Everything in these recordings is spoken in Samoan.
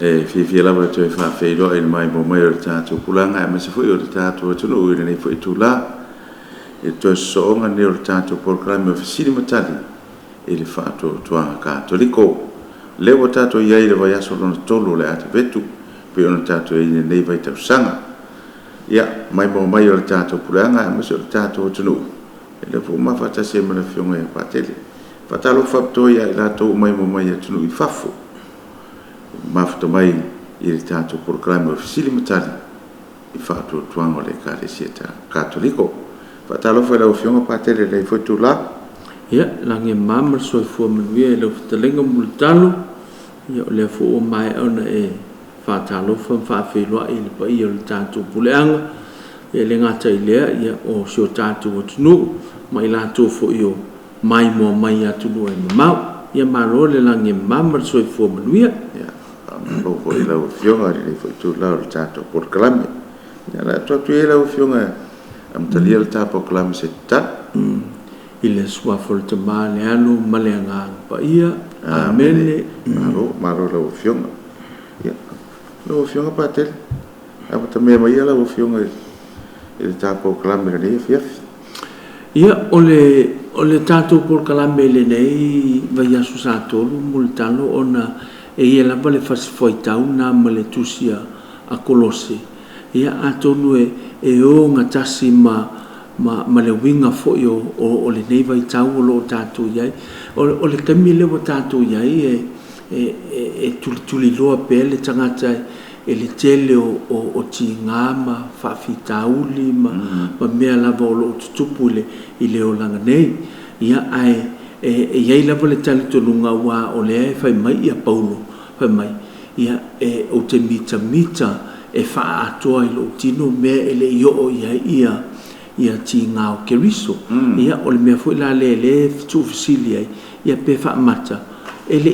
E fiafia lava e toe faafeiloai i le maimoa mai o le tatou pulaga aemaise foi o le tatou atunuu i lenei foi itula i le toe sosooga lenei o le tatou polokalame o Fesili ma Tali i le Faatuatuaga Katoliko. O lea ua tatou i ai i le vaiaso lona tolu o le Atevetu pei ona tatou i ai i lenei vaitausaga. Ia, maimoa mai o le tatou puleaga aemaise o le tatou atunuu, o lea foi ua ma faatasi ai ma le Afioga ia Patele. E faatalofa faapitoa ia i latou ua maimoa mai i atunuu i fafo e mafuta mai i le tatou polokalame o Fesili ma Tali i Faatuatuaga o le Ekalesia Katoliko. Faatalofa i lau Afioga Patele i lenei foi itula. Ia, lagi e mama le soifua manuia i lau fetalaiga Mulitalo. Ia, o lea foi ua maea ona e faatalofa ma faafeiloai i le paia o le tatou puleaga. E le gata i lea, ia, o si o tatou atunuu ma i latou foi o maimoa mai i atunuu e mamao. Ia malo le lagi e mama ma le soifua manuia. Ia, faamalo foi i lau Afioga i lenei foi itula o le tatou polokalame. Ia, o le a tuu atu ia i lau Afioga e amatalia le ta polokalame i se tatalo. I le Suafa o le Tama, le Alo ma le Agaga Paia. Amene. Malo, malo i lau Afioga. Ia, lau Afioga Patele, amatamea maia lau Afioga i le ta polokalame i lenei afiafi. Ia, o le tatou polokalame i lenei vaiaso sa tolu, Mulitalo, ona e ia lava le fasi fuaitau na ma le tusi a Kolose. Ia, atonu e ogatasi ma le uiga foi o lenei vaitau o lo o tatou i ai. O le taimi lea ua tatou i ai e tulituliloa pea le tagata e le tele o tiga ma faafitauli ma mea lava o lo o tutupu i le olaga nei. Ia, ae e i ai lava le talitonuga, aua o lea e fai mai ia Paulo, fai mai, ia, e ou te mitamita e faaatoa i lou tino mea e le i oo i ai ia tiga o Keriso. Ia, o le mea foi la lea lea tuufesili ai, ia pe faamata e le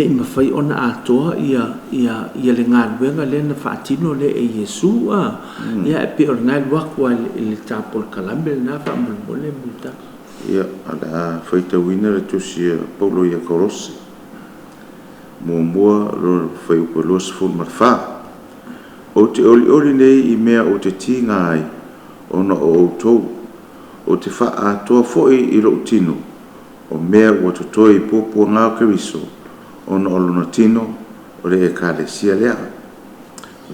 i mafai ona atoa ia le galuega lea na faatino lea e Iesu a. Ia, e pei o lena e alu atu lava i le ta polokalame lena faamolemole, Mulitalo. Ia, o le a faitauina le tusi a Paulo ia Kolose, muamua, fuaiupu 24. Ou te olioli nei i mea ou te tiga ai ona o outou. Ou te faaatoa foi i lou tino o mea ua totoe i puapuaga o Keriso ona o lona tino o le ekalesia lea.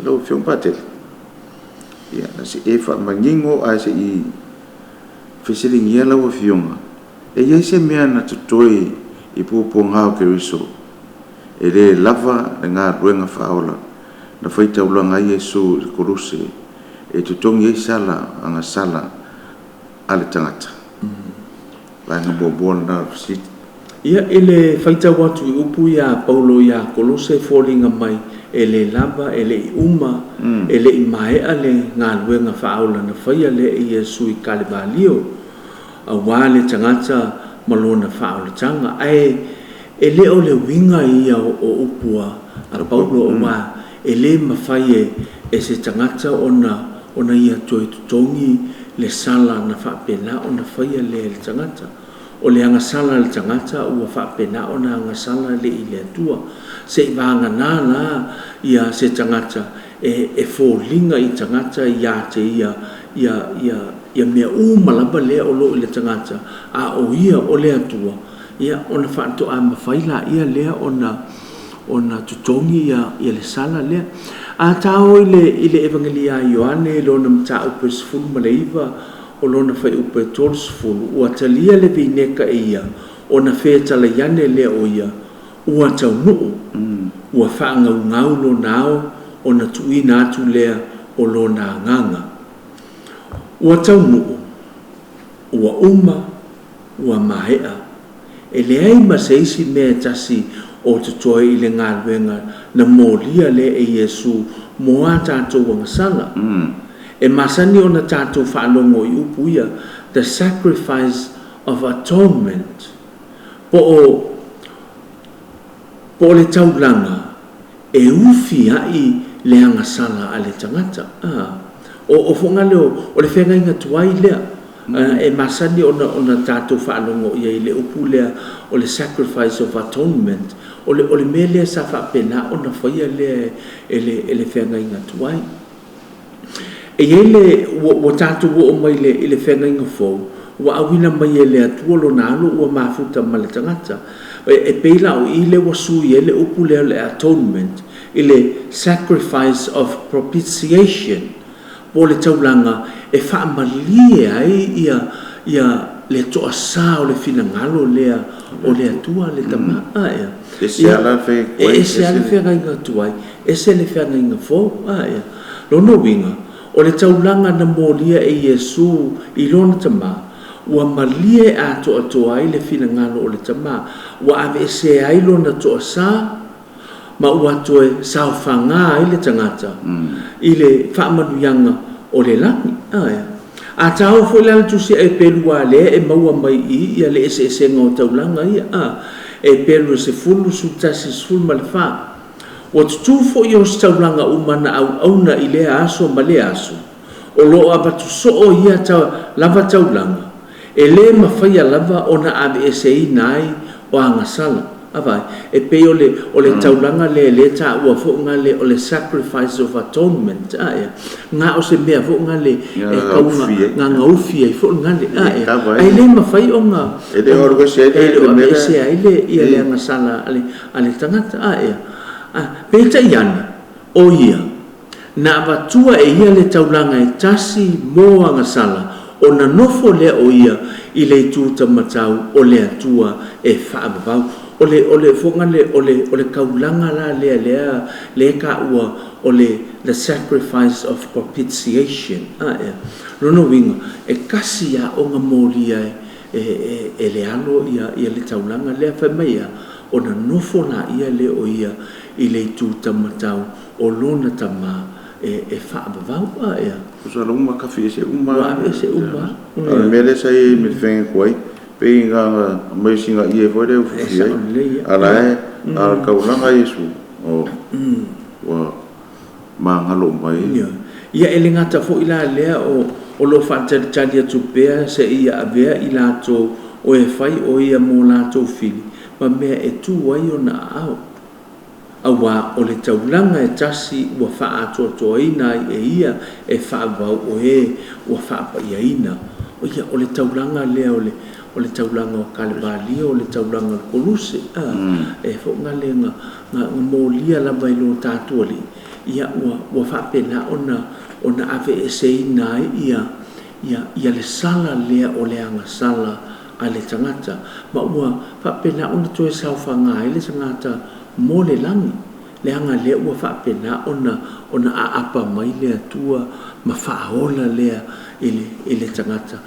Lau Afioga Patele, ia, se i e faamanino ae se i fesiligia lau Afioga, e i ai se mea na totoe i puapuaga o Keriso e le lava le galuega faaola na faitaulaga ai Iesu i le koluse e totogi ai sala agasala a le tagata? Vaega muamua lena o le fesili. Ia, i le faitau atu i upu ia Paulo ia Kolose, e foliga mai e le lava, e le i uma, e le i maea le galuega faaola na faia lea e Iesu i Kalevalio aua le tagata ma lona faaolataga. Ae e le o le uiga ia o upu a Paulo, aua e le mafai e se tagata ona ia toe totogi le sala na faapena ona faia lea e le tagata. O le agasala a le tagata ua faapena ona agasala le i le Atua. Se i vagana la ia se tagata e foliga i tagata ia te ia ia mea uma lava lea o lo o i le tagata, a o ia o le Atua, ia, ona faatoa mafai laia lea ona totogi ia le sala lea. A ta o i le Evagelia a Ioane i lona mataupu e 19 o lona fuaiupu e 30, ua talia le vineka e ia, ona fetalai ane lea o ia, ua taunuu, ua faagaugau lona ao ona tuuina atu lea o lona agaga. Ua taunuu, ua uma, ua maea. E leai ma se isi mea e tasi o totoe i le galuega na molia lea e Iesu mo a tatou agasala. E masani ona tatou faalogo i upu ia, the sacrifice of atonement, po o le taulaga e ufi ai le agasala a le tagata. Ah. O foga lea o le feagaiga tuai lea. E masani ona tatou faalogo i ai i le upu lea o le sacrifice of atonement. O le mea lea sa faapena ona faia lea e le feagaiga tuai. E i ai le, ua tatou oo mai i le feagaiga fou, ua auina mai e le Atua Lona Alo ua mafuta ma le tagata. E pei la o i lea ua sui ai le upu lea o le atonement i le sacrifice of propitiation, po o le taulaga e faamalie ai ia le toasa o le finagalo lea o le Atua le Tama. Ese lava le feagaiga tuai. E ese lava le feagaiga tuai, ese le feagaiga fou. Lona uiga, o le taulaga na molia e Iesu i Lona Tama, ua malie atoatoa ai le finagalo o le Tama, ua aveesea ai Lona toasa, ma ua toe saofaga ai le tagata i le faamanuiaga o le lagi. A taua foi la le Tusi a Eperu aua lea e maua mai i i le eseesega o taulaga ia, Eperu e 10, 11, 14. Ua tutū foi ositaulaga uma na auauna i lea aso ma lea aso, o lo o avatu soo ia lava taulaga, e lē mafaia lava ona aveeseina ai o agasala. A vaai, e pei o le, o le taulaga lea lea e taua foi gale o le sacrifice of atonement, a ea, na o se mea foi gale e tau gagaufi ai foi gale, a ea, ae le mafai ona E le o alu ese ai le, le mea lea. ai le, ia le agasala a le tagata, a ea. Peitai ane, o ia, na avatua e ia le taulaga e tasi mo agasala, ona nofo lea o ia i le itu tamatau o le Atua e faavavau. O le, o le foga le, o le, o le taulaga la lea, lea, lea e taua o le the sacrifice of propitiation. A ea. Lona uiga, e tasi lava ona molia e le Alo ia le taulaga lea, fai mai ia, ona nofo laia lea o ia i le itu tamatau o lona Tama e faavavau. A ea. Tusa la uma kafi ese uma. Ua aveese uma. A o le mea lea sa i ai ma le feagaiga tuai, pei na ona aumai sina ie foi lea e ufiufi ai. A la e, a o le taulaga a Iesu, ua magalo uma ai. Ia, e le gata foi la lea o lo o faatalitali atu pea seia avea i latou o e fai o ia mo latou fili ma mea e tu ai ona aao. Auā o le taulaga e tasi ua faaatoatoaina ai e ia e faavavau o e ua faapaiaina. Ia, o le taulaga lea o le o le taulaga o Kalevalia, o le taulaga o le Koluse, a, e foʻogale na na molia lava i lo tatou Alii, ia ua faapena ona aveeseina ai ia le sala lea o le agasala a le tagata, ma ua faapena ona toe saofaga ai le tagata mo le lagi, leaga lea ua faapena ona aapa mai le Atua ma faaola lea i le tagata.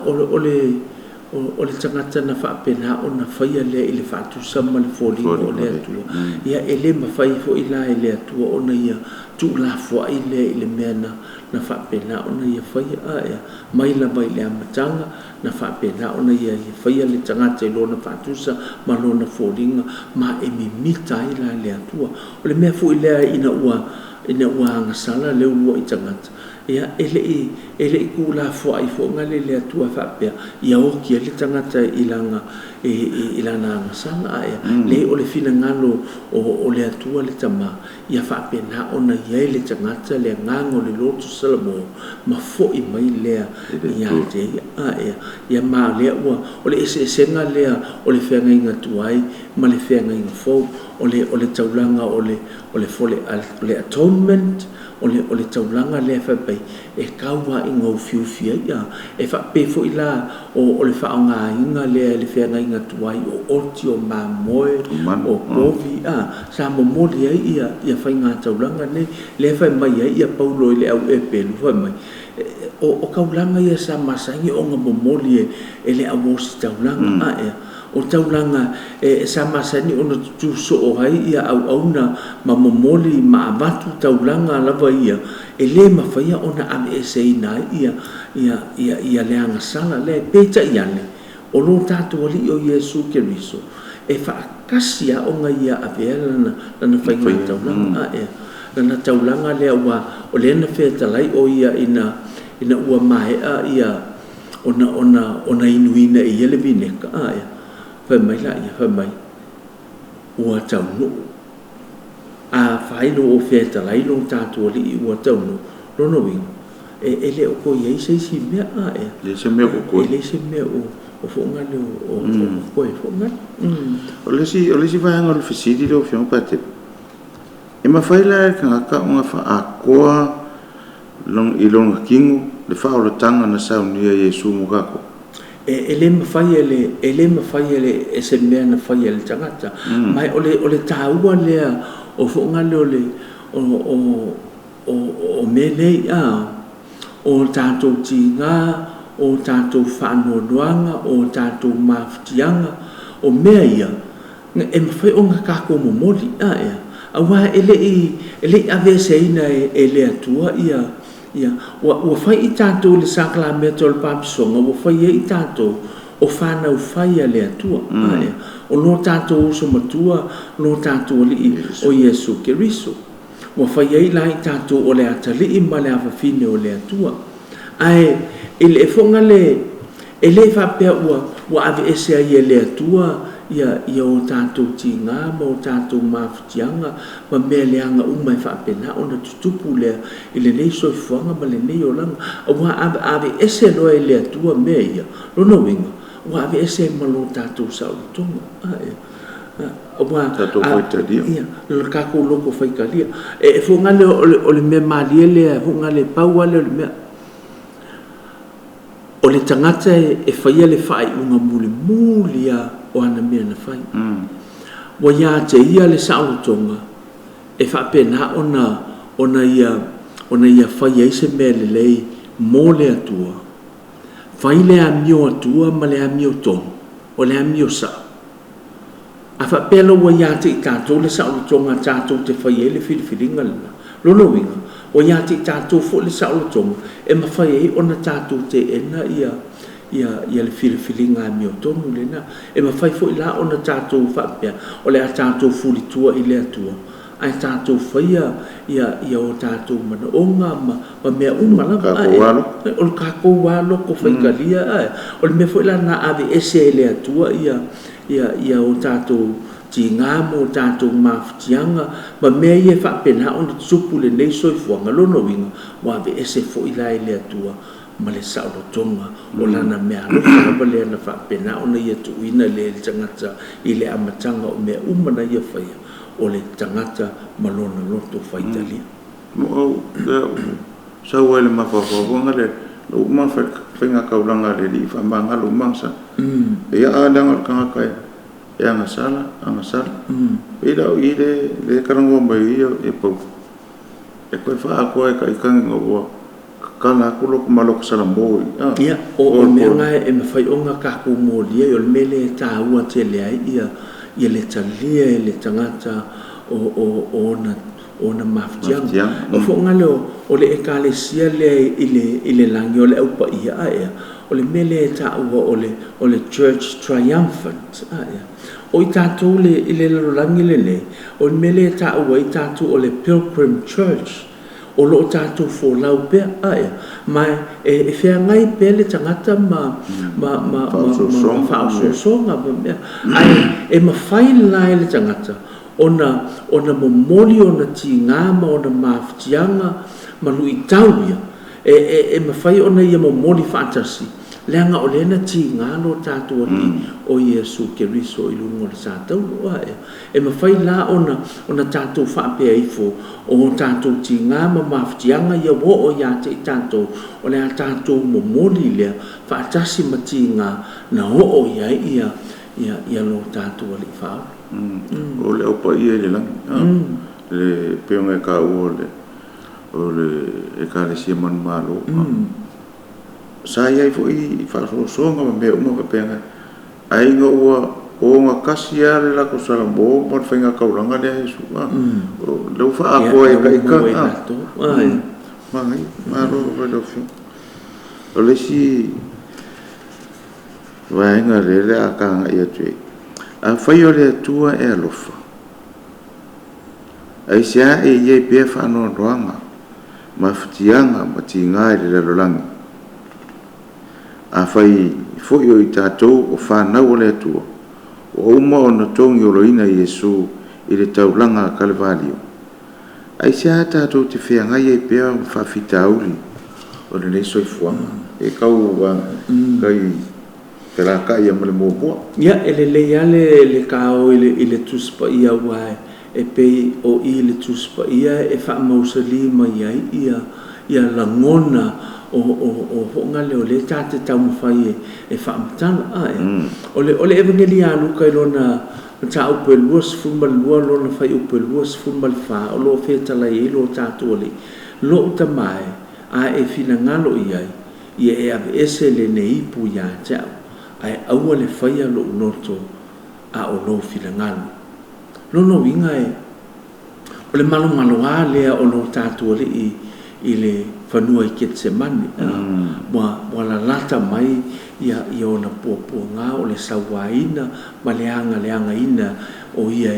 O le tagata na faapena ona faia lea i le faatusa ma le foliga o le Atua, ia e le mafai foi la e le Atua ona ia tuulafoai lea i le mea na faapena ona ia faia. A ea, mai lava i le amataga na faapena ona ia faia le tagata i lona faatusa ma lona foliga, ma e mimita ai la le Atua. O le mea foi lea ina ua agasala le uluai tagata, ia e le i tuulafoai foi gale le Atua faapea ia oki ai le tagata i lana agasala. A ea, leai, o le finagalo o le Atua le Tama, ia faapena ona i ai le tagata le agaga o le loto salamo ma foi mai lea ia te ia. A ea, ia ma lea ua o le eseesega lea o le feagaiga tuai ma le feagaiga fou, o le taulaga o le fole, o le atonement, o le taulaga lea faapea e tau lava ina ufiufi ai. E faapea foi la o le faaaogaina lea e le feagaiga tuai o oti, o mamoe, o povi, sa momoli ai ia faiga taulaga nei, lea fai mai ai ia Paulo i le au Eperu, fai mai o taulaga ia sa masani ona momoli e le au ositaulaga. A ea, o taulaga e sa masani ona tutū soo ai ia auauna ma momoli ma avatu taulaga lava ia, e lē mafaia ona aveeseina ai ia le agasala lea. Peitai ane, o lo tatou Alii o Iesu Keriso, e faatasi lava ona ia avea lana faiga taulaga. A ea, lana taulaga lea ua o lea na fetalai o ia ina ua maea ia ona inuina e ia le vineka. A ea, fai mai la ia, fai mai, ua taunuu. A faailo o fetalai lo tatou Alii ua taunuu, lona uiga, e le o toe i ai se isi mea ae. Le se mea o koe. E le se mea o fo'ogale o koe fo'ogale. O le isi vaega o le fesili lau Afioga Patele, e mafai la e le tagata ona faaatoa i lona tino le faaolataga na saunia e Iesu mo tatou? E le mafai e le e le mafai e le e se mea na faia e le tagata. Ma o le taua lea o fo'ogale o le o mea nei a o tatou tiga, o tatou faanoanoaga, o tatou mafutiaga, o mea ia e mafai ona tatou momoli ae, auā e lei aveeseina e le Atua ia ua fai i tatou le sakalameta o le papisoga, ua fai ai i tatou o fanau fai a le Atua ae, o lo tatou uso matua, lo tatou Alii o Iesu Keriso, ua fai ai la i tatou o le atalii ma le afafine o le Atua. Ae i le fo'ogale e lē faapea ua aveese ai e le Atua ia o tatou tiga ma o tatou mafutiaga ma mea leaga uma e faapena ona tutupu lea i lenei soifuaga ma lenei olaga, auā aveese loa e le Atua mea ia, lona uiga ua aveese ai ma lo tatou saolotoga ae, auā tatou faitalia. Ia lo tatou loto faitalia e fo'ogale o le mea malie lea fo'ogale pau lea o le mea o le tagata e faia le faaiuga mulimuli a o ana mea na fai. Ua ia te ia le saolotoga e faapena ona ia fai ai se mea lelei mo le Atua, fai le amio atua ma le amio tonu o le amio sa'o. A faapea la ua ia te i tatou le saolotoga tatou te fai ai le filifiliga lena, lona uiga ua ia te i tatou fo'i le saolotoga e mafai ai ona tatou teena ia le filifiliga amiotonu lena. E mafai fo'i la ona tatou faapea o le a tatou fulitua i le Atua ae tatou faia ia o tatou manaoga ma mea uma lava. Tatou alo. O le tatou loko faitalia ae o le mea foi la na aveese e le Atua ia o tatou tiga ma o tatou mafutiaga ma mea ia e faapena ona tutupu lenei soifuaga, lona uiga ua aveese fo'i la e le Atua ma le saolotoga o lana mea alofa lava lea na faapena ona ia tuuina lea i le tagata i le amataga o mea uma na ia faia o le tagata ma lona loto faitalia. Mo sau ai le mafaufauga le uma faiga taulaga a le Alii faamagalo uma sa. Ia a leaga o le tagata e agasala, agasala. Pei la o i le talanoa mai ia e pau. E koe faaatoa e taitagi ua tatala atu loko ma loko salamo i. Ia, o mea na e mafai ona tatou molia, o le mea lea e taua tele ai ia le talia e le tagata o ona mafutiaga. Mafutiaga. O fo'ogale o le ekalesia lea i le lagi o le aupaia ae, o le mea lea e taua o le church triumphant ae, o i tatou le i le lalolagi lenei, o le mea lea e taua ai tatou o le pilgrim church, o loo tatou folau pea ae, ma e feagai pea le tagata ma faaosoosoga. Faaosoosoga ma mea, ae e mafai la e le tagata ona momoli ona tiga ma ona mafutiaga ma luitau ia e mafai ona ia momoli faatasi, leaga o lea na tiga lo tatou Alii o Iesu Keriso i luga o le sataulo ae, e mafai la ona tatou faapea ifo o tatou tiga ma mafutiaga ia ua oo ia te i tatou, o le a tatou momoli lea faatasi ma tiga na oo i ai ia lo tatou Alii faaola. O le aupaia i le lagi. Le pei ona e taua o le ekalesia manumalo. Sa i ai foi faaosoosoga ma mea uma faapena. Ai ina ua ogatasi lava le latou salamo ma le faiga taulaga lea a Iesu. O lea ua faaatoa e taita. Ua latou ai. Manaia, malo lava i lau Afioga. O le isi vaega lea le a tagai atu i ai. Afai o le Atua e alofa, aisea e i ai pea faanoanoaga, mafutiaga ma tiga i le lalolagi? Afai foi o i tatou o fanau o le Atua, Ua uma ona togioloina Iesu i le taulaga a Kalevalio. Aisea tatou te feagai ai pea ma faafitauli o lenei soifuaga? E tau kai felataia ma le muamua. Ia, e lelei lava le taoe i le Tusi Paia, aua e pei o i le Tusi Paia e faamausali mai ai ia lagona o foʻogale o lea ta te taumafai e faamatala. O le Evangeli a Luka i lona mataupu e 22 lona fuaiupu e 24, o loo fetalai ai lo tatou Alii: "Lou Tama e, a e finagalo i ai, ia e aveese lenei ipu ia te au, ae aua le faia lou loto a o lou finagalo." Lona uiga e o le malomaloā lea o lo tatou Alii i le fanua i Ketsemane. Ua lalata mai ia ona puapuaga o le sauaina ma le agaleagaina o ia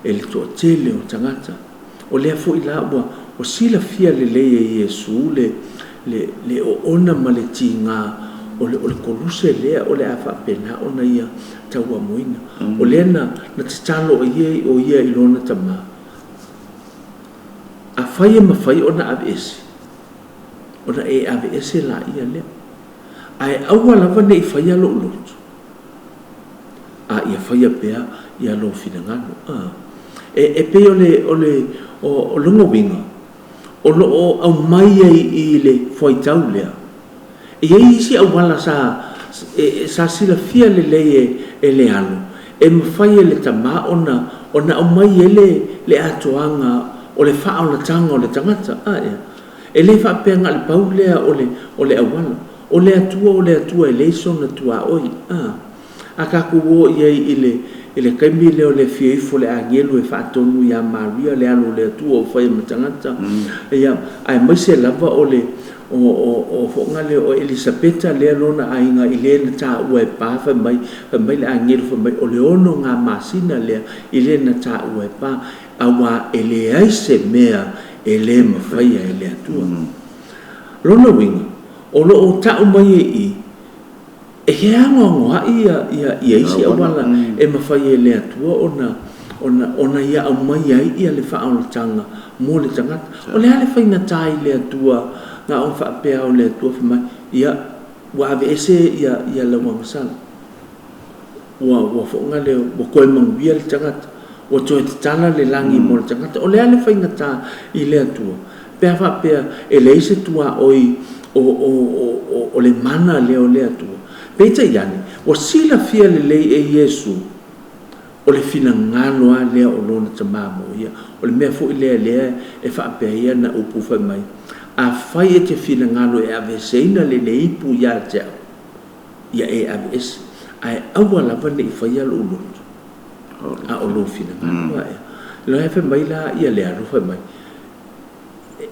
e le toatele o tagata. O lea foi la ua silafia lelei e Iesu le oona ma le tiga o le koluse lea o le a faapena ona ia tauamoina. O lea na tatalo ai o ia i lona Tama, afai e mafai ona aveese, ona e aveese la ia lea, ae aua lava nei faia lou loto, a ia faia pea ia lou finagalo. E pei o lona uiga o loo aumai ai i le fuaitau lea. E i ai isi auala sa silafia lelei e le alo, e mafai e le Tama ona aumai ai le atoaga o le faaolataga o le tagata. E le faapea na o le pau lea o le auala. O le Atua, o le Atua e leai sona tuaoi. A tatou o i ai i le taimi lea o le afio ifo le agelu e faatonu ia Maria le alo o le Atua o faia ma tagata, ia, aemaise lava o le o foʻogale o Elisapeta lea lona aiga i le na taua e pa, fai mai le agelu, fai mai o le 6 ngā masina lea i le na taua e pa, aua e leai se mea e le mafaia e le Atua. Lona uiga o loo tau mai e i e he anoanoai ia isi auala e mafai e le Atua ona ia aumai ai ia le faaolataga mo le tagata. O le a le faigata i le Atua na ona faapea o le Atua fai mai, ia, ua aveese ia lau agasala, ua foʻogale ua toe manuia le tagata, ua toe tatala le lagi mo le tagata. O le a le faigata i le Atua pe a faapea e leai se tuaoi o le mana lea o le Atua. Peitai ane ua silafia lelei e Iesu o le finagalo a lea o lona Tama mo ia. O le mea foi lea e faapea ia na upu fai mai, afai e te finagalo e aveeseina lenei ipu ia te au, ia e aveese, ae aua lava nei faia lou loto a o lou finagalo. Loa fai mai la ia le alo fai mai,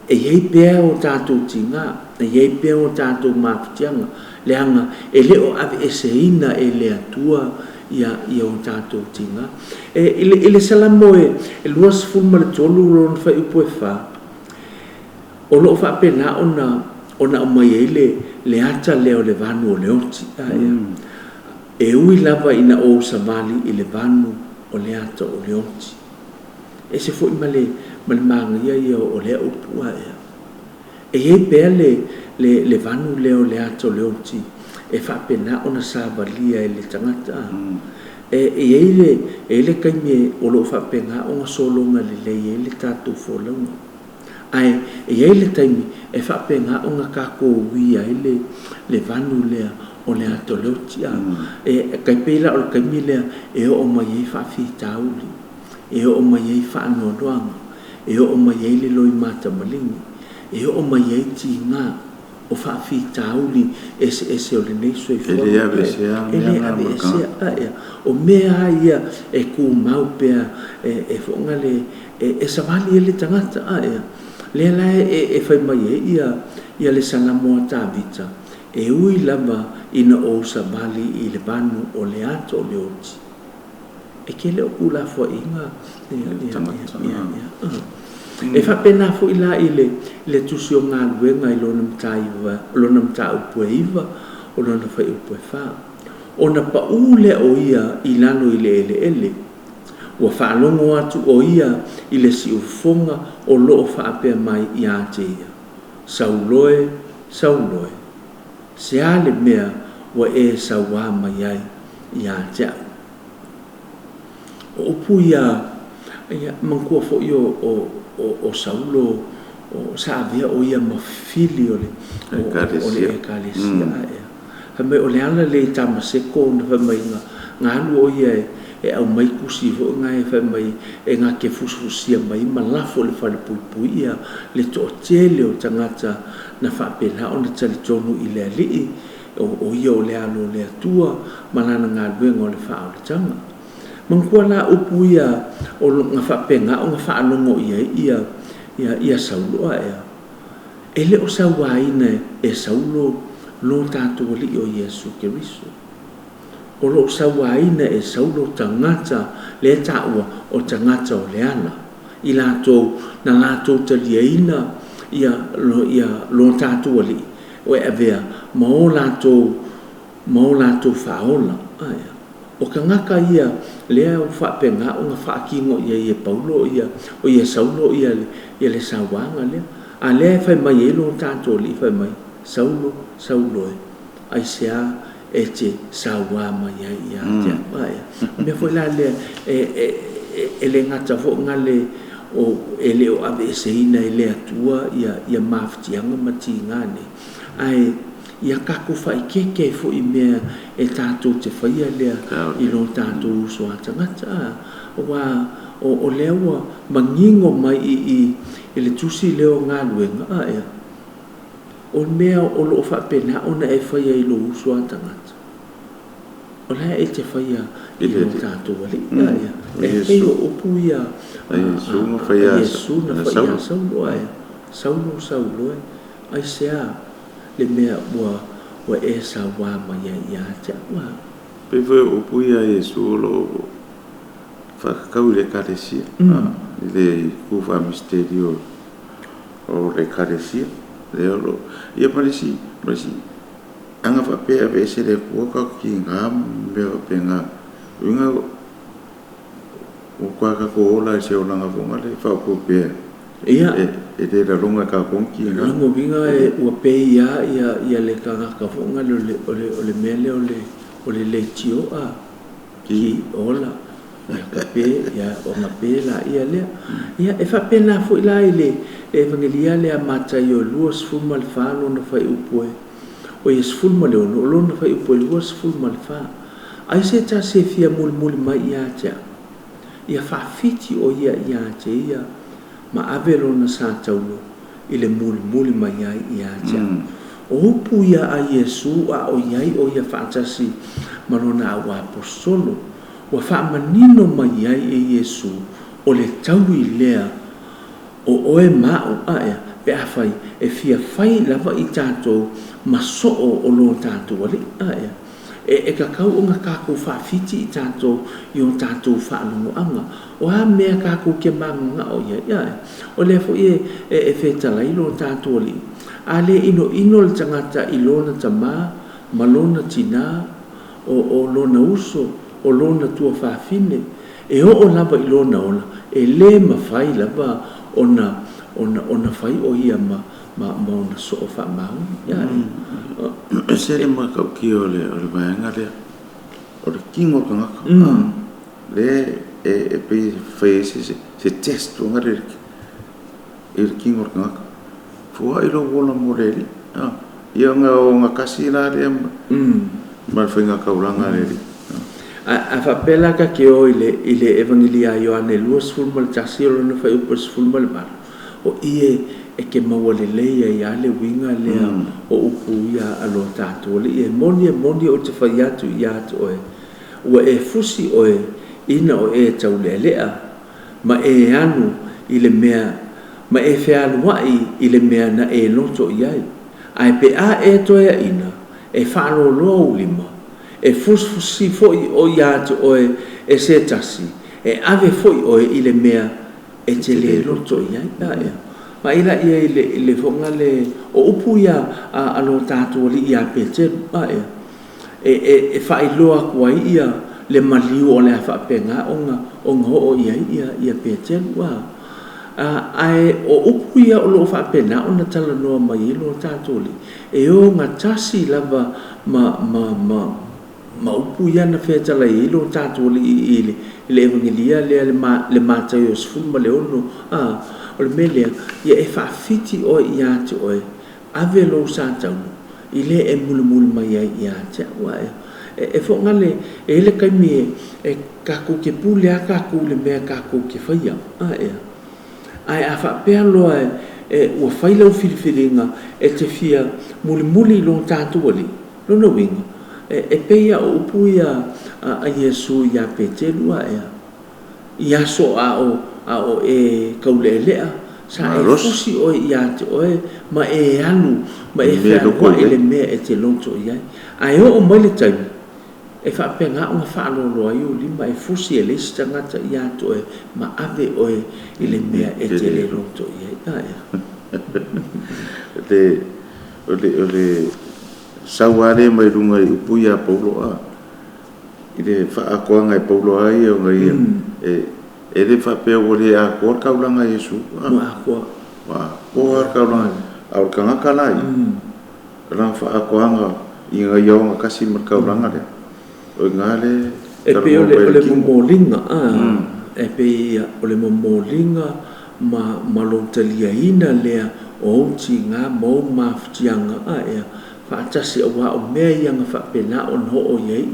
e iai pea o tatou tiga, e iai pea o tatou mafatiaga, leaga e le o aveeseina e le Atua ia o tatou tiga. E i le Salamo e 23 lona fuaiupu e 4, o loo faapena ona aumai ai le ata lea o le vanu o le oti. E ui lava ina ou savali i le vanu o le ata o le oti. E se foi ma le manaia ia o lea upu ae. E iai pea le vanu lea o le ata o le oti e faapena ona savalia e le tagata. E iai le taimi o loo faapena ona sologa lelei ai le tatou folauga. Ae e iai le taimi e faapena ona tatou uia ai le vanu lea o le ata o le oti. E tai pei la o le taimi lea e oo mai ai faafitauli, e oo mai ai faanoanoaga, e oo mai ai le loimata maligi, e oo mai ai tiga o faafitauli eseese o lenei soifuaga. E le aveesea. E le aveesea. O mea ia e tumau pea e foʻogale e savali ai le tagata. Lea la e fai mai ai ia le Salamo a Tavita, e ui lava ina ou savali i le vanu o le ata o le oti, e tele o tulafoaiga E faapena foi la i le tusi o galuega i lona mataupu e 9 o lona fuaiupu e 4. Ona paʻū lea o ia i lalo i le eleele. Ua faalogo atu ʻo ia i le siufofoga o loo faapea mai iā te ia, Saulo e, Saulo e, se a le mea ua e sauā mai ai iā te aʻu? O upu ia, ia, manatua foi o, o, o, o Saulo, o, sa avea ʻo ia ma fili o le, o, o le Ekalesia. Ae, fai mai o le ala lea i Tamaseko ona fai mai na, na alu ʻo ia e, e aumai tusi foi na e fai mai e na te fusifusia mai ma lafo i le falepuipui ia le toatele o tagata na faapena ona talitonu i le Alii O ia o le alo o le Atua ma lana galuega o le faaolataga. Manatua la upu ia o na faapena ona faalogo i ai ia, ia, ia Saulo ae a? E le o sauaina e Saulo lo tatou Alii o Iesu Keriso. O lo o sauaina e Saulo tagata lea e taua o tagata o le ala, i latou na latou taliaina ia, ia lo tatou Alii O e avea ma o latou ma o latou faaola. Ae, o tagata ia lea ua faapena ona faatino i ai e Paulo ia, o ia Saulo ia le, ia le sauaga lea. A lea e fai mai ai lo tatou Alii fai mai, Saulo, Saulo e, aisea e te sauā mai ai ia te au? Ae, o mea foi la lea e, e, e, e le gata foi na le o, e le o aveeseina e le Atua ia, ia mafatiaga ma tiga nei, ae ia tatou faaeteete ai foi i mea e tatou te faia lea i lo tatou uso a tagata, a, aua o, o lea ua manino mai i i i le tusi lea o Galuega, ae, o le mea o lo o faapena ona e faia i lou uso a tagata, O la e te faia i lo tatou Alii. E pei o upu ia a Iesu na fai ia Saulo, ae, Saulo, Saulo e, aisea le mea ua e sauā mai ai ia te au? A. Pei foi o upu ia a Iesu o lo o faatatau i le Ekalesia, i le itu faa-misitelio o le Ekalesia, lea o lo o, ia ma le isi, ma le isi Ana faapea e aveese e le Atua tatou tiga ma mea faapena, lona uiga ua matua tatou ola i se olaga foi lea e faaopoopo e le lalona e tatou ni tiga. Lona uiga ua pei lava ia le tagata foi lea o le mea lea o le leitio a ki ola ia ka pe ia ona pe laia lea. Ia e faapena foi la i le Evagelia lea a Mataio 24 lona fuaiupu e O ia 16, o lona fuaiupu e 24. Ai se tasi e fia mulimuli mai ia te au, ia faafiti ʻo ia iā te ia ma ave lona sa taulu i le mulimuli mai ai iā te au. O upu ia a Iesū a ʻoiai ʻo ia faatasi ma lona auaposolo, ua faamanino mai ai e Iesū o le taui lea O ʻoe ma aʻu, ae, pe afai e fia fai lava i tatou ma soo o lo tatou Alii, ae, e, e tatau ona tatou faafiti i tatou i o tatou faalogoaga. O a mea tatou te mananao i ai, ae, o lea foi e, e, e fetalai lo tatou Alii, a le inoino le tagata i lona tamā ma lona tinā, o, o lona uso, o lona tuafafine, E oo lava i lona ola, e lē mafai lava ona, ona, ona fai ʻo ia ma, ma, ma ona soo faamaoni. Ia, e. Ese le matautia o le, o le vaega lea, o le tino o le tagata, lea e, e pei e fai ai se, se, se test foi lea i le tino o le tagata. Foai lou ola mo le Alii. Ia ona ogatasi la lea ma le faiga taulaga a le Alii. A faapea la ta te o i le, i le Evagelia a Ioane 21 o lona fuaiupu e 18, o i e, e te maua lelei ai lava le uiga lea o upu ia a lo tatou Alii, e moni, e moni ou te fai atu ia te oe, ua e fusi oe ina o e taulealea, ma e alu i le mea, ma e fealuai i le mea na e loto i ai. Ae pe a e toeaina, e faaloloa ou lima, e fusifusi foi o iā te oe e se tasi, e ave foi oe i le mea e te lē loto i ai. Ae, ma i laia i le, i le foga le, o upu ia a, a lo tatou Alii ia Peteru. Ae, e faailoa atu ai ia le maliu o le a faapena ona oo i ai ia Peteru. Ae o upu ia o loo faapena ona talanoa mai ai lo tatou Alii, e ogatasi lava ma upu ia na fetalai ai lo tatou Alii i le Evagelia lea le Mataio 16. O le mea lea, ia e faafiti oe ia te oe, ave lou sa taula i le e mulimuli mai ai ia te au. E foagale e le kaimi e kākou te pule a kākou le mea kākou te whaia. Ae a faapea loa e ua fai lau filifiliga e te fia mulimuli lo tatou Alii, lona uiga e pei a o upu ia a Iesu ia Peteru i aso a o e kauleelea sa e fusi oe ia te oe ma e alu ma e fealuai i le mea e te loto i ai. Ae oo mai le taimi e faapena ona faaloloa ai ou lima e fusi e le isi tagata ia te oe ma ave oe i le mea e te le loto i ai. O le sauale mai lunga i upu ia Paulo a i le faaatoaga e Paulo ai ona ia e le faapea ua le atoa le taulaga Iesu. Ua atoa. Ua atoa le taulaga. A o le tagata la ia, lana faaatoaga ina ia ogatasi ma le taulaga lea. O ina le E pei o le momoliga, e pei o le momoliga ma lou taliaina lea o ou tiga ma ou mafutiaga faatasi aua o mea ia na faapena ona oo i ai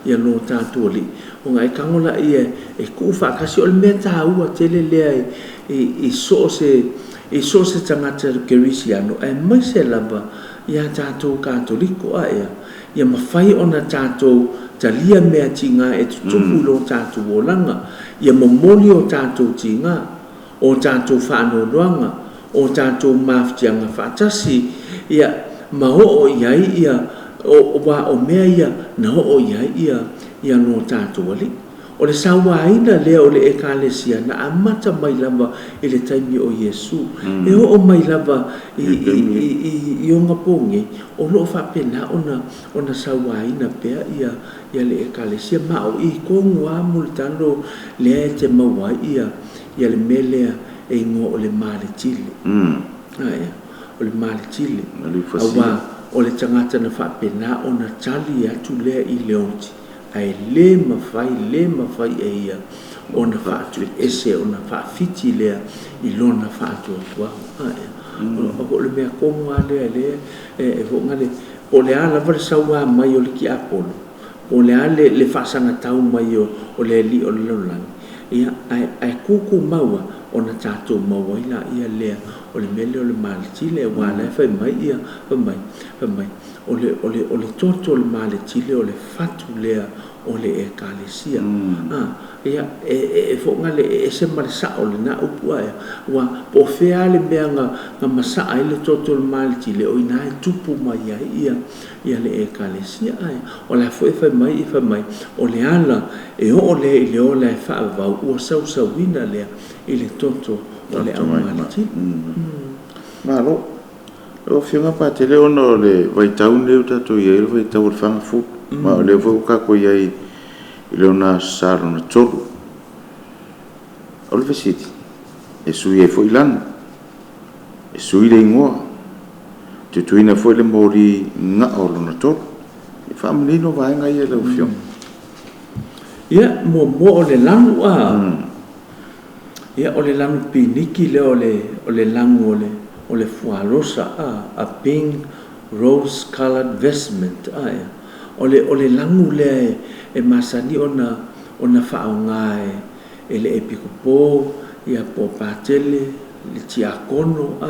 ia lo tatou Alii. Ona e tago laia e tuu faatasi o le mea taua tele lea i so o se tagata kerisiano aemaise lava ia tatou Katoliko ia mafai ona tatou talia mea tiga e tutupu i lo tatou olaga, ia momoli o tatou tiga, o tatou faanoanoaga, o tatou mafutiaga faatasi, ia ma oo i ai ia o mea ia na oo i ai ia lo tatou Alii. O le sauaina lea o le ekalesia na amata mai lava i le taimi o Iesu. E oo mai lava i ona pogei, o loo faapena ona sauaina pea ia le ekalesia. Ma o i tonu lava mulitalo lea e te maua ai ia le mea lea e igoa o le maletile. O le maletile. Aua o le tagata na faapena ona tali atu lea i le oti, ae le mafai e ia ona faatuese, ona faafiti lea i lona faatuatuaga. O le mea tonu lava lea lea e foagale, po o le a lava le saua mai o le tiapolo, po o le a le faasagatau mai o le alii o le lalolagi, ia ae tutu maua ona tatou maua ai laia lea o le mea lea o le maletile. Aua la e fai mai ia, fai mai o le toto o le maletile o le fatu lea o le ekalesia. Ia e foagale e ese ma le sao lena upu ae ua po o fea le mea na masaa ai le toto o le maletile, o ina e tupu mai ai ia le ekalesia. Ae o la foi e fai mai o le ala e oo lea i le ola e faavavau ua sausauina lea i le toto o le aumaletile. Malo. O afioga Patele ona o le vaitau nei o tatou i ai, o le vaitau o le fagafulu. Ma o lea foi ua tatou i ai i lona Aso Sa lona 3. O le fesili, e sui ai foi lanu, e sui le igoa, tutuina foi le moli gao lona 3. E faamanino vaega ia lau afioga. Ia, muamua o le lanu ia o le lanu piniki lea o le lanu o le fualosa, a pink rose colored vestment. O le lanu lea e masani ona faaaoga e le epikopo, ia po o patele, le tiakono,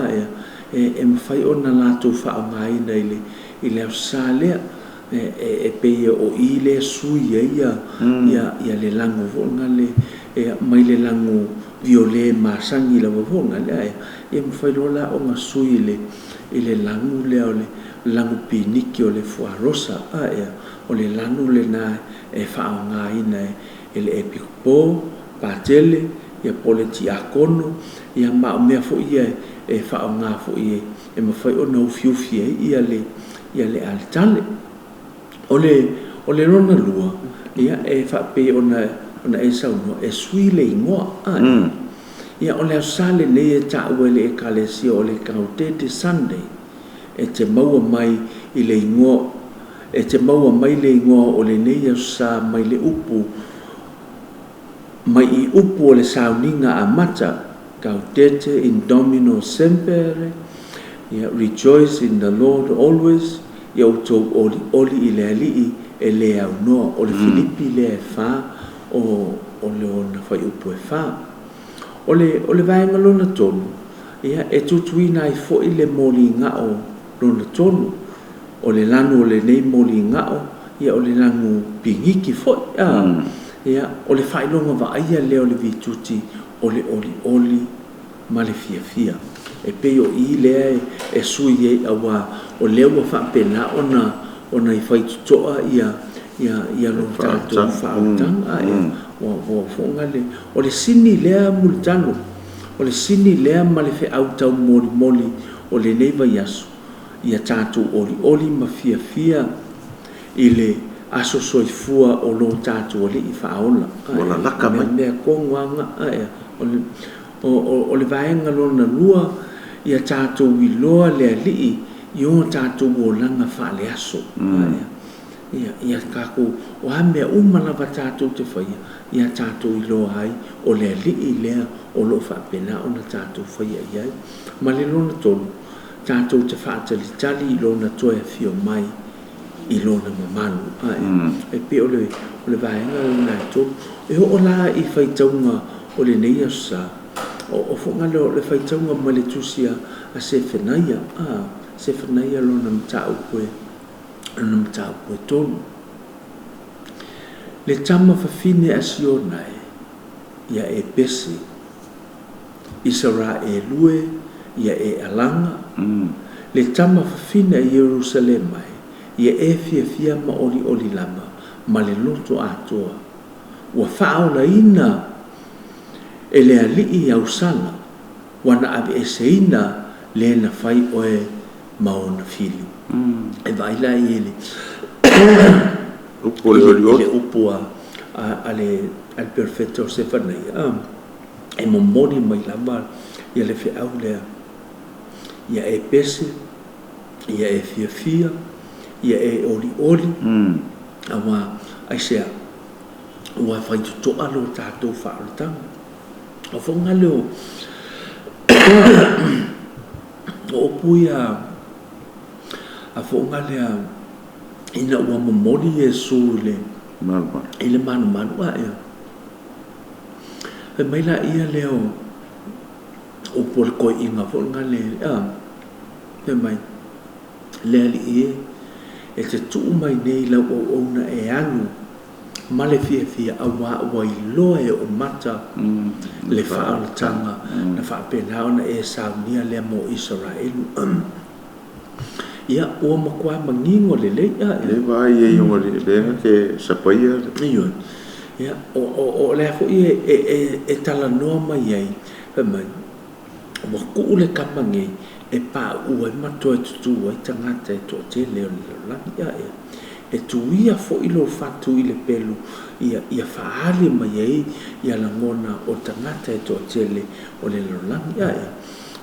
e mafai ona latou faaaogaina i le Aso Sa lea. E pei o i lea sui ai ia le lanu foi le mai le lanu viole masani lava foi lea, ia mafai loa la ona sui i le lanu lea o le lanu piniki o le fuarosa. O le lanu lena e faaaogaina e le epikopo, patele, ia po le tiakono, ia ma o mea foi ia e faaaoga foi e mafai ona ufiufi ai ia le alitale. O le o le lona lua, ia e faapei ona ona e saunoa, e sui le igoa. Ia o le Aso Sa lenei e taua e le Ekalesia o le Gaudete Sunday, e te maua mai i le igoa e te maua mai le igoa o lenei Aso Sa mai le upu mai i upu o le sauniga amata, Gaudete in Domino Semper, ia, Rejoice in the Lord always, ia outou olioli i le Alii e le aunoa, o le Filipi lea e fa o o lona fuaiupu e fa. O le o le vaega lona tolu, ia, e tutuina ai foi le moligao lona tolu. O le lanu o lenei moligao, ia o le lanu pigiki foi, a, ia, o le faailoga vaaia lea o le vituti o le olioli ma le fiafia. E pei o i lea e sui ai auā o lea ua faapena ona ona i faitotoa ia ia ia lo tatou faaolataga a ia ua ua fofoga le o le sini lea mulitalo o le sini lea ma le feau taumolimoli o lenei vaiaso ia tatou olioli ma fiafia i le aso soifua o lo tatou Alii faaola. Ua lalaka mai. Mea tonu lava na. O le, o, o, o le vaega lona lua, ia tatou iloa le Alii i o tatou olaga faaleaso. Ia, ia tatou, o a mea uma lava tatou te faia, ia tatou iloa ai o le Alii lea o lo o faapena ona tatou faia i ai. Ma le lona tolu, tatou te faatalitali i lona toe afio mai i lona mamalu. E pei o le o le vaega lena e tolu. E oo la i faitauga o lenei Aso Sa, o o foga lea o le faitauga mai le tusi a Sefanaia, a Sefanaia lona mataupu e lona mataupu e tolu. Le tama fafine a Siona e, ia e pese, Isaraelu e, ia e alaga, le tama fafine a Ierusalema e, ia e fiafia ma olioli lava ma le loto atoa. Ua faaolaina e le Alii ausala, ua na aveeseina le na fai oe ma ona fili. E vaai la i le Upu o le olioli. I le upu a a le a le perofeta o Sefanaia, e momoli mai lava ia le feau lea, ia e pese, ia e fiafia, ia e olioli, auā aisea? Ua faitotoa lo tatou faaolataga. O fofoga lea o o upu ia a fofoga lea ina ua momoli Iesu i le i le malumalu ae fai mai laia lea o upu o le toeaina foi lena le a fai mai le Alii e, e te tuu mai nei lau auauna e alu ma le fiafia auā ua iloa e ou mata le faaolataga na faapena ona e saunia lea mo Isaraelu. Ia, ua matua manino lelei. Le vaai ai o le lea ke sapaia. Ioe. Ia, o, o, o lea foi e, e, e, e talanoa mai ai, fai mai, ua tuu le kama nei e pauu ai ma toe tutū ai tagata e toatele o le lalolagi. Ia, ia. E tuia foi lou fatu i le pelu ia, ia faaali mai ai ia lagona o tagata e toatele o le lalolagi. Ia, ia.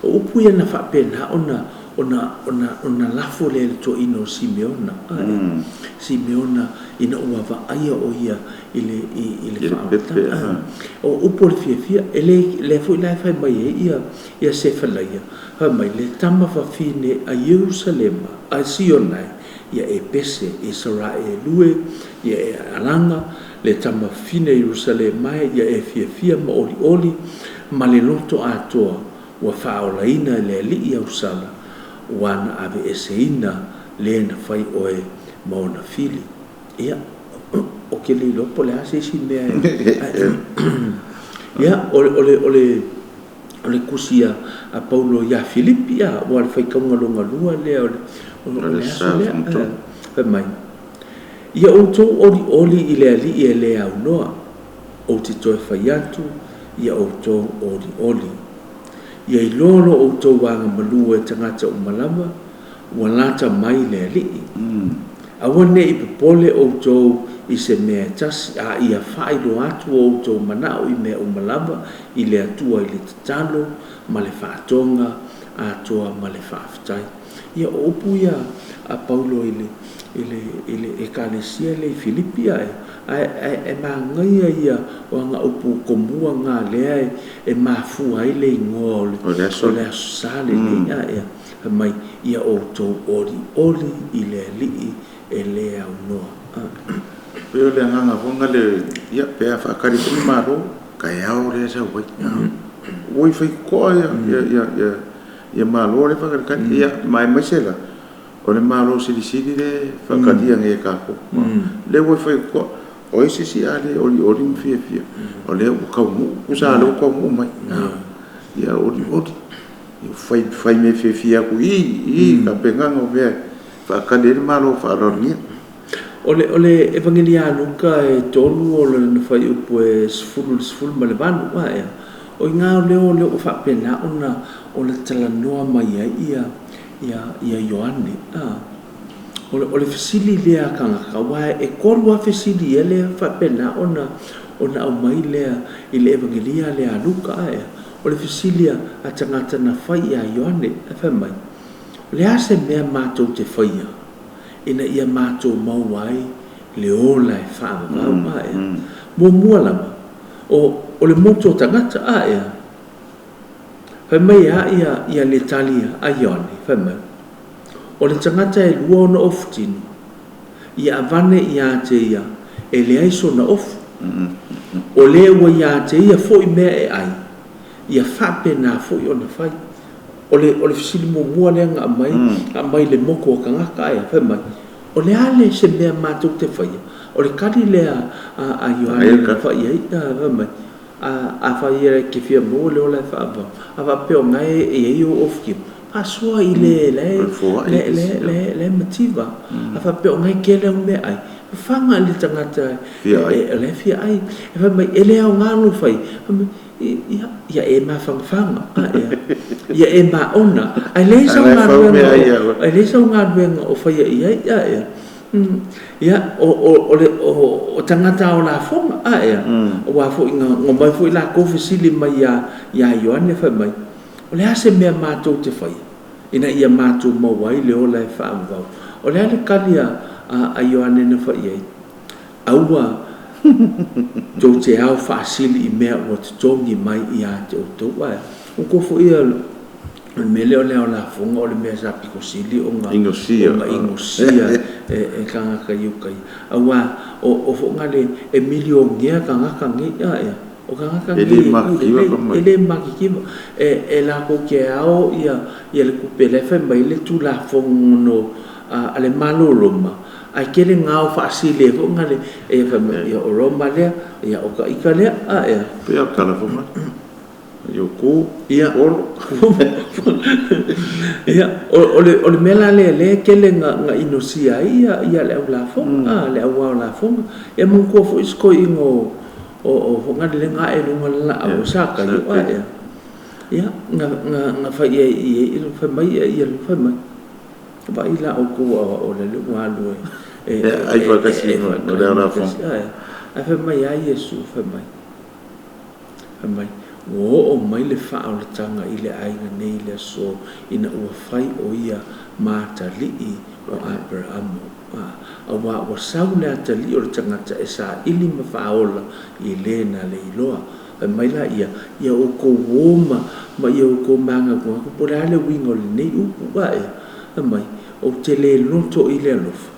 O upu ia na faapena ona ona ona ona lafo lea i le toeaina o Simeona. Ia. Simeona ina ua vaaia o ia i le i, i le faaolataga. O upu o le fiafia, e le lea foi la e fai mai ai ia ia Sefanaia, fai mai le tama fafine a Ierusalema, a Siona e, ia e pese, Isaraelu e, ia e alaga, le tama fafine a Ierusalema e, ia e fiafia ma olioli ma le loto atoa, ua faaolaina e le Alii ausala, ua na aveeseina le na fai oe ma ona fili. Ia, ou te le iloa po o le a se isi mea e. Ia, o le, o le, o le, o le tusi a, a Paulo ia Filipi, a, ua le faitauga lona lua lea o le, o, o le aso lea. Fai mai, ia outou olioli i le Alii e le aunoa, ou te toe fai atu, ia outou olioli. Ia iloa lo outou agamalu e tagata uma lava, ua lata mai le Alii. Aua ne i popole outou i se mea e tasi, a ia faailoa atu o outou manao i mea uma lava i le Atua i le tatalo ma le faatoga atoa ma le faafetai. Ia, o upu ia a Paulo i le ekalesia lea i Filipi ae ae magaia ia o aga upu komua ngā lea e mafua ai le igoa o le O le aso. O le aso sa lenei ae fai mai ia outou olioli i le Alii e le aunoa. Pei o le agaga foga le ia pe a faakali foi le Malo taeao lea sau ai. Ua i fai totoa ia ia ia ia Malo le faakalikali ia ma e maise la o le Malo silisili le faakalia nei e tatou. Le ua i fai totoa o ai se isi a le olioli ma fiafia o lea ua taunuu tusa lea ua taunuu mai. Ia olioli fai fai mea fiafia atu i tapenaga o mea faakali ai le Malo faaaloalogia. O le Evangelia a Luka e 3 o lona fuaiupu e 10 i le 18 ae o i gā o lea o lea ua faapena ona o le talanoa mai ai ia Ioane a. O le fesili lea a tagata aua e tolu lava fesili ia lea faapena ona aumai lea i le Evangelia lea a Luka ae o le fesili a tagata na fai iā Ioane e fai mai, o le a se mea matou te faia ina ia matou maua ai le ola e faavavau ae muamua lava o le motu o tagata ae fai mai a ia le tali a Ioane fai mai o le tagata e lua ona ofu tino ia avane ia te ia e leai sona ofu o le ua ia te ia foi mea e ai ia faapena foi ona fai. O le fesili muamua lea na aumai le motu o tagata ae fai mai o le a le se mea matou te faia o le tali lea a Ioane na fai ai fai mai a fai e te fia maua le ola e faavavau a faapea o nae e i ai ou ofu tino faasoa i le le mativa a faapea o nae tele au mea ai fafaga i le tagata o la e fia ai e fai mai e le aoga lou fai ia ia e mafanafana ia e maona ae leai sau galuega ae leai sau galuega o faia i ai ae ia o le o tagata o lafoga ae aua foi na mai foi latou fesili mai iā Ioane fai mai o le a se mea matou te faia ina ia matou maua ai le ola e faavavau o le a le tali a Ioane na fai ai aua tou te ao faasili i mea ua totogi mai ia te outou ae ua foi ia o le mea lea o le ao lafoga o le mea sa pito sili ona inosia ona inosia e tagata i uka aua o foga le e milionea tagata nei ae o tagata E le makikiva e le makikiva e latou te ao ia le tupe la e fai mai le tulafono a le Malo Roma ae tele gao faasili ai foi nga le e fai mai ia o Roma lea ia o ka ika lea ae Pe o tala fo mai yo ku ia olo ia o le mea la lea lea tele nga inosia ai ia le au lafoga le au ao lafoga e manatua foi se toeaina o foga le ga e luga le laau o sa kai o ae ia nga fai ai i fai mai ia fai mai vai la o ku o le le ua alu e ai faatasi ma le au lafoga. Ae fai mai ai Iesu fai mai ua oo mai le faaolataga i le aiga nei i le aso ina ua fai o ia ma atalii o Aperamo auā ua sau le atalii o le tagata e saili ma faaola i le na le iloa fai mai la ia outou o ma ia outou magaugagu po o le a le uiga o lenei upu ae fai mai ou te le loto i le alofa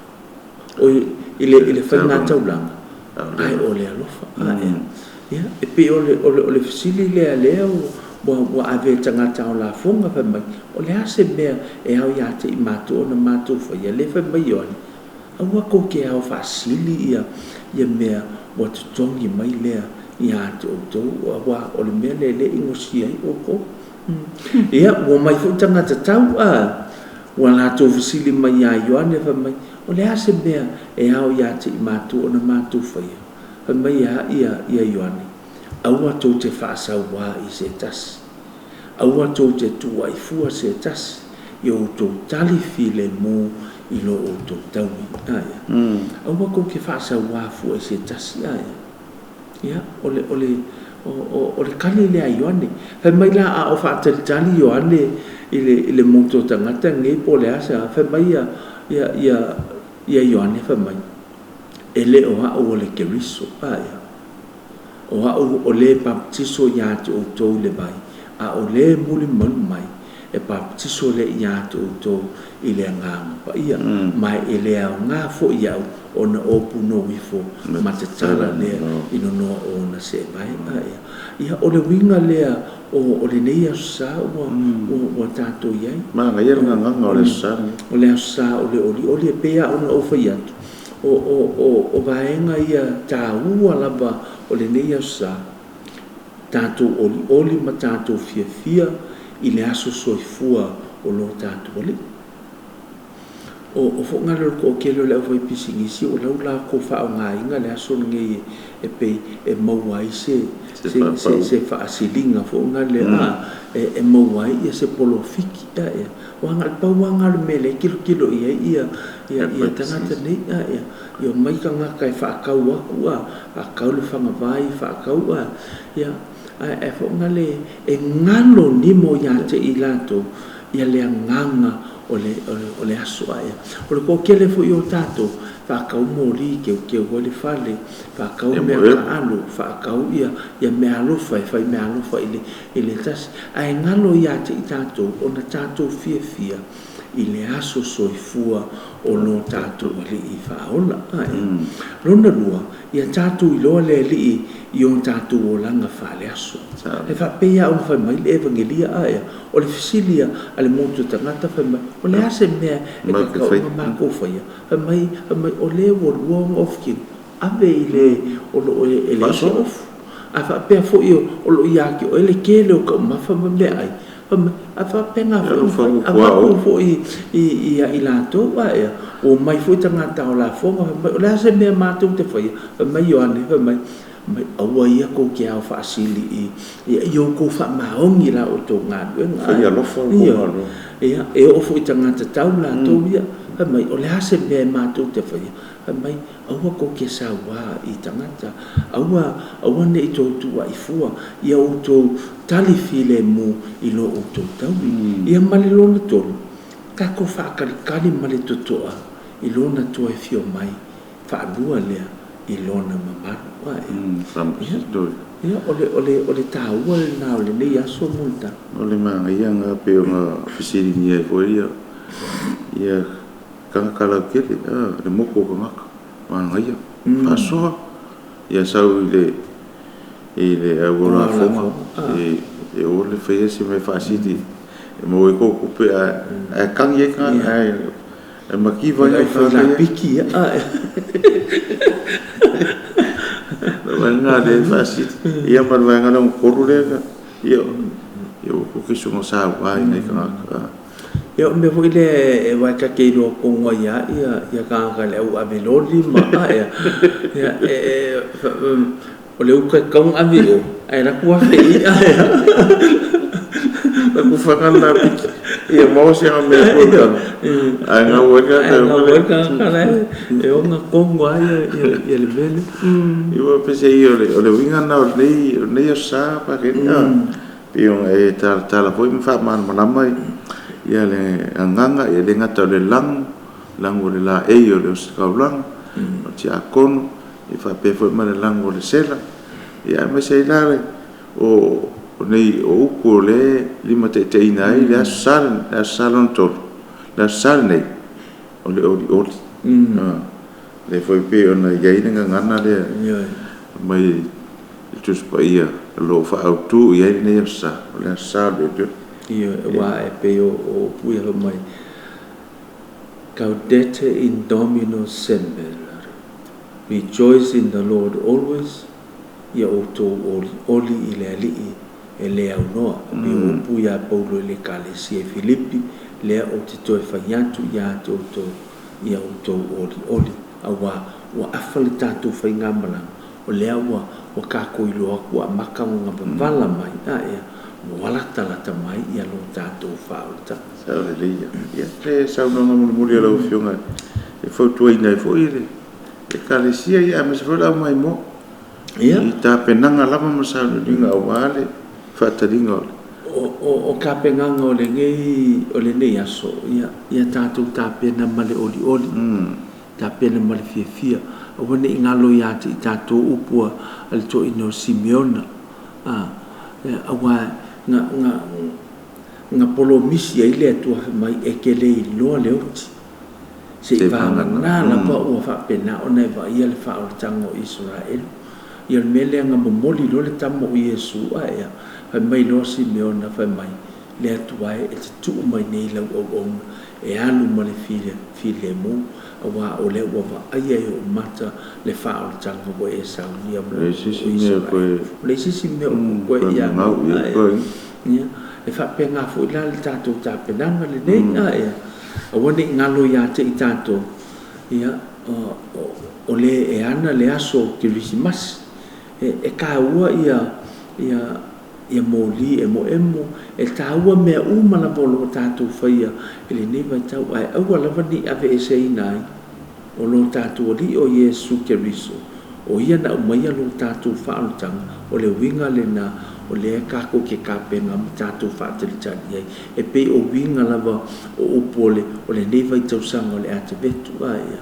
o i le faigataulaga ae o le alofa ae ia e pei o le fesili lea lea ua ave e tagata o lafoga fai mai o le a se mea e ao iā te i matou ona matou faia lea fai mai Ioane aua tou te ao faasili ia mea ua totogi mai lea ia te outou auā o le mea lea le inosia ai outou ia ua mai foi tagata tau a ua latou fesili mai iā Ioane fai mai o le a se mea e ao iā te i matou ona matou faia fai mai ia Ioane aua tou te faasauā i se tasi aua tou te tuuai fua se tasi ia outou tali filemu. i lo outou taui aia. Aua kou te faasauā fua i se tasi aia. Ia, o le, o le, o, o, o le kali lea a Ioane. Fai mai la a o faatalitali Ioane i le, i le motu o tagata lenei po o le a se a, fai mai ia, ia, ia, ia Ioane fai mai, E le o a'u o le Keriso, aia. O a'u o le baptiso iā te outou i le vai, a o le mulimuli mai, e baptiso lea iā te outou i le Agaga Paia, ma e le aoga foi iaʻu ona opu nou ifo ma tatala lea i nonoa o ona seevae. Aia, ia, o le uiga lea o, o lenei aso sa ua, ua, ua tatou i ai. Manaia le gagana o le aso sa lenei. O le aso sa o le olioli, e pei lava ona ou fai atu, o, o, o, o vaega ia taua lava o lenei aso sa, tatou olioli ma tatou fiafia i le aso soifua o lo tatou Alii. O, o foʻogalo o le toatele o le aufaipisinisi o lau latou faaaogaina le aso lenei e pei e maua ai se, se, se, se faasiliga foʻogale a, e, e maua ai ia se polofiki a, ia. Aua na o le pau lava lena o le mea lea e tilotilo i ai ia, ia, ia tagata nei a, ia. Ia omai tagata e faatau atu a, faatau le fagavai, faatau a, ia, ae, ae foʻogale e galo nimo iā te i latou ia le agaga o le, o le, o le aso ae. O le toatele foi o tatou, faatau moli, teuteu ai le fale, faatau mea taaalo, faatau ia, ia meaalofa, e fai meaalofa i le, i le tasi. Ae galo iā te i tatou ona tatou fiafia i le aso soifua o lo tatou Alii faaola. Ae. Lona lua, ia tatou iloa le Alii i o tatou olaga faaleaso. E faapei lava ona fai mai le Evagelia ae, o le fesili a le motu tagata fai mai, o le a se mea e tatau ona matou faia? Fai mai, fai mai, o lea ua lua ona ofu ave i le o lo o e leai se ofu. A faapea foi o lo o ia te oe le tele o taumafa ma meaai, fai mai, a faapena foi ona fai, avatu foi ia i latou ae ua omai foi tagata o lafoga, fai mai, o le a se mea matou te faia? Fai mai Ioane, fai mai, mai aua ia tou te ao faasili i ia outou faamaoni la outou galuega. Fai alofa outou galuega. Ia, e oo foi i tagata tau latou ia, fai mai, o le a se mea matou te faia? Fai mai, aua tou te sauā i tagata, aua, aua ne i tou tuuaʻi fua, ia outou tali filemu i lo outou taui. Ia ma le lona tolu, tatou faatalitali ma le totoa i lona toe afio mai faalua lea i lona mamalu. Ia, ia, o le, o le, o le taua lena o lenei aso Mulita. O le manaia lena pei ona fesiligia ai foi ia, ia tagata lautele, le motu o tagata, manaia, faasoa, ia sau i le, i le au o lafoga, e o le faia se mea faasili e maua ai kou tupe ae, ae tagi ai tagata, ae, ae mativa ai tagata ia. Piki ia. Le vaega lea e faasili. Ia ma le vaega lona tolu lea, ia, ia ua tou soona sauā i nai tagata. Ia, o mea foi lea e aua e ta te iloa tonu ai lava ia, ia tagata i le au ave loli ma ae, ia, e, o le uta e tatau ona ave i o, ae alu atu afe i i ae. La ku fanga la piki. Ia maua se mea ko tala. Ae ngau ai ka Ae ngau ai tagata la e ona tonu lava ia, ia, ia le mea lea. Ia pese ia o le uiga na o lenei, o lenei aso sa pa ke. Pei ona e talatala foi ma faamalamalama ia le agaga, ia le gata o le lago, lago o le laei o le ositaulaga, o le tiakono, ia faapea foi ma le lago o le sela. Ia aemaise ai la le o nei o upu o le limataitaiina ai le aso sa, le aso sa lona tolu, le aso sa lenei, o le olioli. Lea foi pei ona i ai le gagana lea mai le Tusi Paia o lo o faaautu i ai lenei aso sa, o le aso sa o le olioli. Ioe, aua e pei o upu ia fai mai, Gaudete in Domino semper, rejoice in the Lord always, ia outou olioli i le Alii e le aunoa. E pei o upu ia a Paulo i le Ekalesia i Filipi, lea ou te toe fai atu ia te outou, ia outou olioli, aua ua afa le tatou faigamalaga, o lea ua, ua tatou iloa atu ua amata ona vavala mai, a, ia, Ua latalata mai ia lo tatou faaolataga. Sao lelei ia. Ia, se saunoaga mulimuli a lau Afioga e fautuaina ai foi le Ekalesia, ia aemaise foi le aumaimoa i tapenaga lava ma sauniuniga aua le faataliga o le. O tapenaga o lenei aso, ia tatou tapena ma le olioli, tapena ma le fiafia. Aua ne i galo ia te i tatou upu a le toeaina o Simeona, aua na polomisi ai le Atua fai mai e te le iloa le oti, seivagana lava ua faapena ona e vaaia le faaolataga o Isaraelu. Ia o le mea lea na momoli loa le tama o Iesu ae fai mai loa Simeona fai mai, le Atua e, e te tuu mai nei lau auauna e alu ma le filemu, aua o lea ua vaaia e ou mata le faaolataga ua e saunia mo le Isaraelu. O le isi mea o koe ia ia e faapena foi la le tatou tapenaga lenei ae aua ne i galo ia te i tatou ia o le e ana le aso Kerisimasi e taua ia ia moli emoemo e taua mea uma lava o loo tatou faia i lenei vaitau ae aua lava ne i aveeseina ai o lo tatou Alii o Iesu Keriso o ia na aumaia lo tatou faaolataga. O le uiga lena o lea tatou te tapena ma tatou faatalitali ai e pei o uiga lava o upu o lenei vaitausaga o le Atevetu ae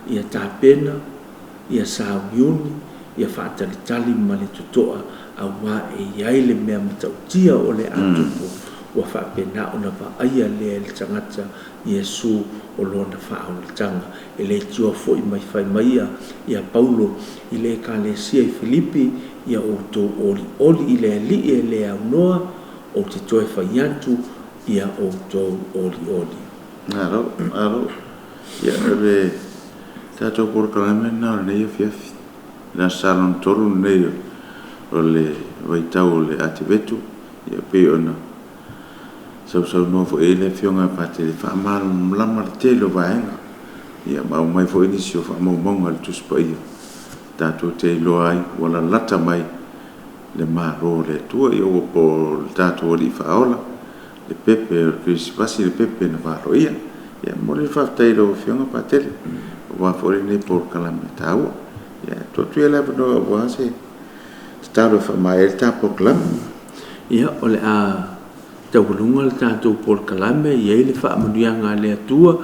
ia tapena ia sauniuni ia faatalitali ma le totoa aua e i ai le mea matautia o le atupu ua faapena ona vaaia lea e le tagata Iesu o lona faaolataga. E le tioa foi mai fai mai ia Paulo i le Ekalesia i Filipi ia outou olioli i le Alii e le aunoa ou te toe fai atu ia outou olioli. Malo, malo. Ia, o le tatou polokalame lena o lenei afiafi. Le Aso Sa lona tolu lenei o le vaitau o le Atevetu, ia pei ona sausaunoa foi i ai le Afioga ia Patele e faamalamalama le tele o vaega, ia ma aumai foi nisi o faamaumauga a le Tusi Paia tatou te iloa ai ua lalata mai le Malo o le Atua, ia ua po o le tatou Alii Faaola, le pepe o le Kerisimasi, le pepe na valoia. Ia, e momoli le faafetai i lau Afioga Patele aua foi lenei polokalame taua. Ia, tuu atu ia le avanoa aua se tatalo e faamaea ai le ta polokalame. Ia, o le a taualuga le tatou polokalame, e i ai le faamanuiaga a le Atua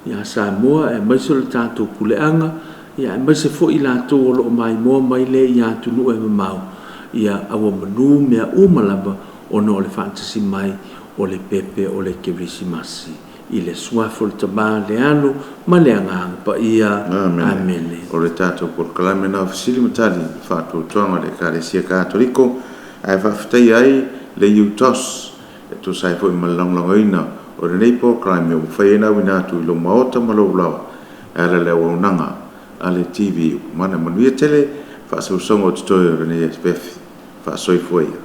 ia Samoa aemaise o le tatou puleaga, ia aemaise foi i latou o lo o maimoa mai lea i atunuu e mamao, ia aua manu mea uma lava ona o le faatasi mai o le pepe o le Kerisimasi. I le Suafa o le Tama, le Alo ma le Agaga Paia. Amene. O le tatou polokalame lena o Fesili ma Tali i faatuatuaga o le Ekalesia Katoliko, ae faafetaia ai le UTOS e tusa ai foi ma le lagolagoina o lenei polokalame ua mafai ai ona auina atu i lou maota ma lou laoa e ala i le auaunaga a le TV Upumana. Manuia tele faasausauga o totoe o lenei afiafi. Faasoifua ia.